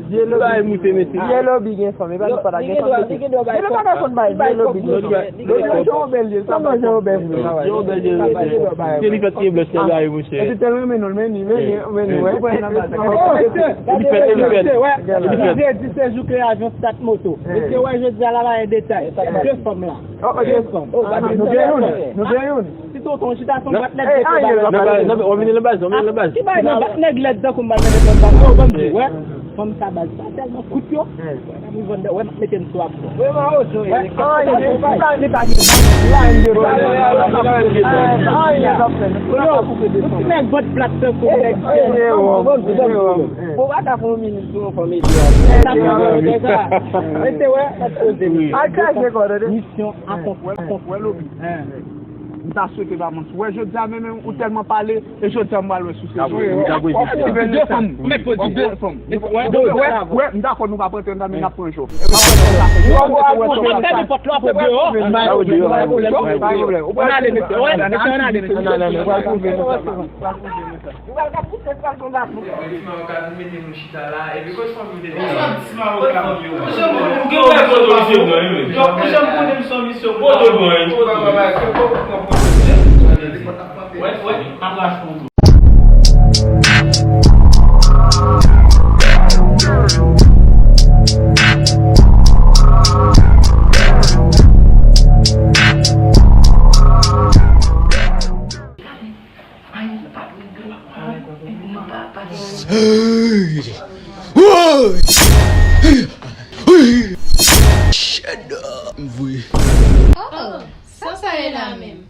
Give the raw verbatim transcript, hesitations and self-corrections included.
Yellow Bee gen fanm, e pa li pa ta gen fanm, mesye. Li pa ka konn bagay, Yellow Bee gen fanm. Li gen yon bèl je, sa manje yon bèl vre. Yon bèl je vre. Se li fè ti blanch nan gari, monchè. Epi tèlman renmen nou, l men li, men li, men li, wè. Li fè, li fè. Li fè. Jodi se jou ke avyon stat moto. Mesye, wè, jodi a la, la, en detay. De fanm la. Oh, ok. De fanm. Oh, nou gen youn, nou gen youn. Si tonton chita sou bat nèg. Nan baz, nan baz, w vini nan baz, w vini nan baz. Ki bay nan bat nèg lèd tankou m al mete fanm sa? Oh, ban m di, wè. Fanm sa baz sa tèlman kout yo. Wè, m ap mete m sou ap. Wè, m a ozo. Wè, li pa gen. Li pa gen. Li pa gen. Tout nèg vant plat tankou nèg. Bon, w pa ka fè yon minit sou yon fanm ede a. Sa pa fè sa. Rete, wè, pa t poze. Al chache kò, tande. Misyon akonpli. Wè, Lobi. M ta swete pa moun. Wè, jodi a menm, menm, ou tèlman pale, e jodi a m pral wè sou se. Di de fanm. Mèt pou di de fanm. Wè, wè, m dakò nou pa pran tèm nan, men n ap pran jòf. Fè nenpòt lè w ap deyò. Pa gen pwoblèm. Ann ale, mesye. Wè, mesye, ann ale, mesye. Ou pral ka pouse, pral konn la. Epi ti mawoka vin mete nou chita la, epi kot fanm yo te deja? Kot fanm yo? Ou gen wè foto misye pran, wi, men. Yo, ou janm konnen m se yon misye. Foto pran, wi. Foto pran, wi. Wè, wè, m ap rache yon tou. Hey! Woy! Hey! Hey! Shut up! M voye. Oh, sa sa ye la menm?